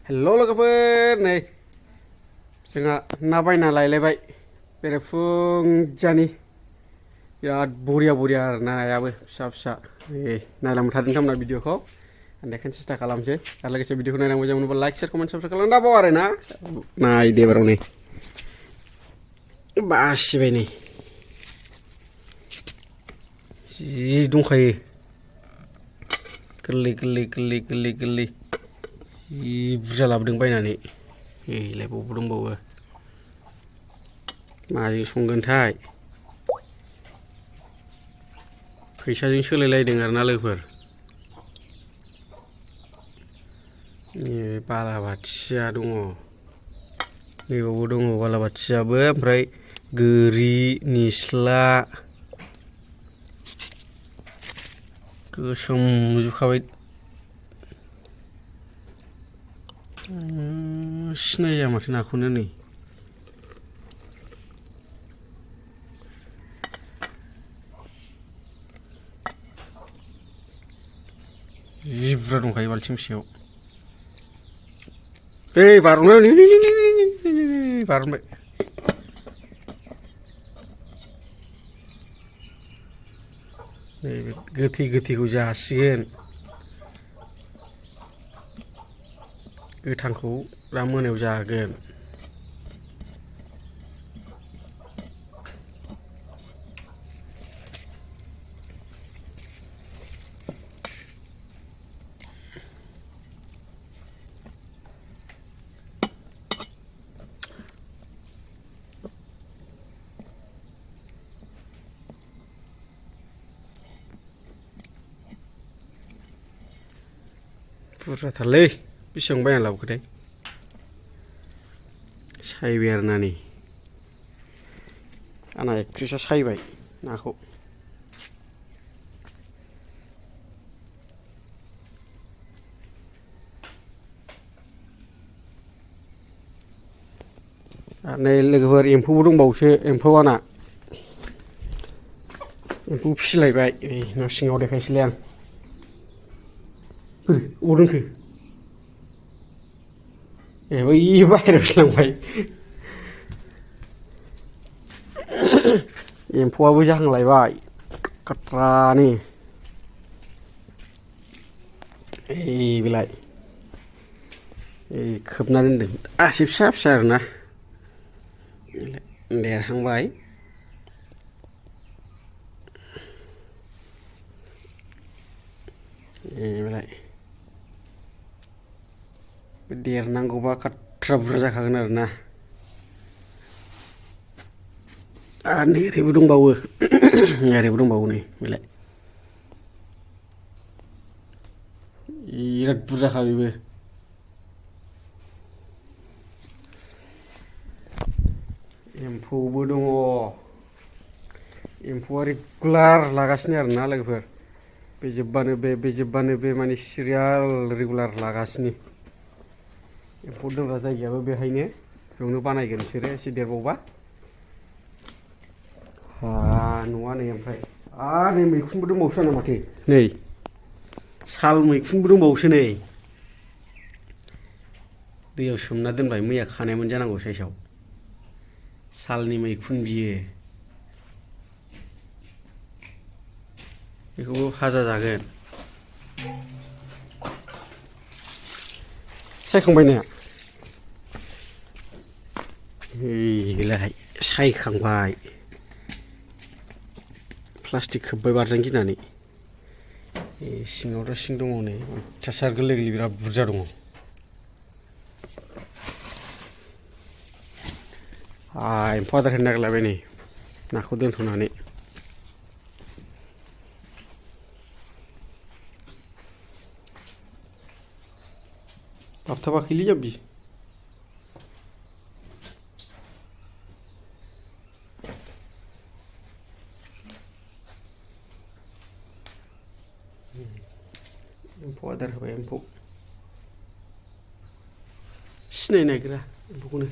हेल' लोगोफोर नै जोंहा ना बायना लायलायबाय बेरेफुंजानि बिराद बरिया आरो नायाबो फिसा फिसा नायलांबाय थादों नोंथांमोना भिडिअखौ आं देखायनो सेस्था खालामसै आरो लोगोसे भिडिअखौ नायना मोजां मोनोबा लाइक शेयार कमेन्ट साबस्क्राइब खालामनो दाबाव आरो ना नायदो एबाराव नै बासिबाय नै जि दंखायो गोरलै जि बुरजा लाबोदों बायनानै एलाय बावबो दंबावो माजों संगोनथाय फैसाजों सोलायलायदों आरोना लोगोफोर बालाबाथिया दङ नैबावबो दङ बालाबाथियाबो ओमफ्राय गोरि निस्ला गोसोम नुजोबखाबाय सिनाया माथो नाखौनो नै जि बुरजा दंखायो बाल्थिं फिसायाव बार'नबाय बार'नबाय नैबे गोथैखौ जासिगोन गोथांखौ दा मोनायाव जागोन बुरजाथारलै बेसेबां बायना लाबोखोथाय सायबाय आरो ना नै आंना एक्ट्रिसा सायबाय नाखौ आरो नै लोगोफोर एम्फौबो दंबावोसो एम्फौ आंना एम्फौ फिसिलायबाय नै न' सिङाव देखायसैलाय आं अबाव दोनखो बै बाहेरायावसो लांबाय एम्फौआबो जाहांलायबाय काट्रानो बेलाय खोबना दोनदों आसि फिसा आरोना देरहांबाय बेलाय देरनांगौबा काट्रा बुरजा जाखागोन आरोना आरो नै ओरैबो दंबावो नै बेलाय बिराद बुरजाखा बेबो एम्फौबो दङ एम्फौआ रेगुलार लागासिनो आरोना लोगोफोर बे जोब्बानो बे माने सिरियाल रेगुलार लागासिनो एम्फौ दोनग्रा जायगायाबो बेहायनो बेयावनो बानायगोन बिसोरो एसे देरबावबा नङा नै ओमफ्राय आरो नै मैखुनबो दंबावोसो आंना माथो नै साल मैखुनबो दंबावोसो नै दैयाव सोमना दोनबाय मैया खानायमोन जानांगौ साइसआव सालनि मैखुन बियो बेखौबो भाजा जागोन सायखांबाय नाया बेलाय सायखांबाय प्लास्टिक खोब्बाय बारजों गिनानै सिङाव सिं दङ नै अयथासार गोरलै बिराद बुरजा दङ एम्फौ आदार होनो नागिरलायबाय नै नाखौ दोनथ'नानै बाबथाबाखैलै जाम्बि एम्फौ आदार होबाय एम्फौ सिनायनो नागिरा एम्फौखौनो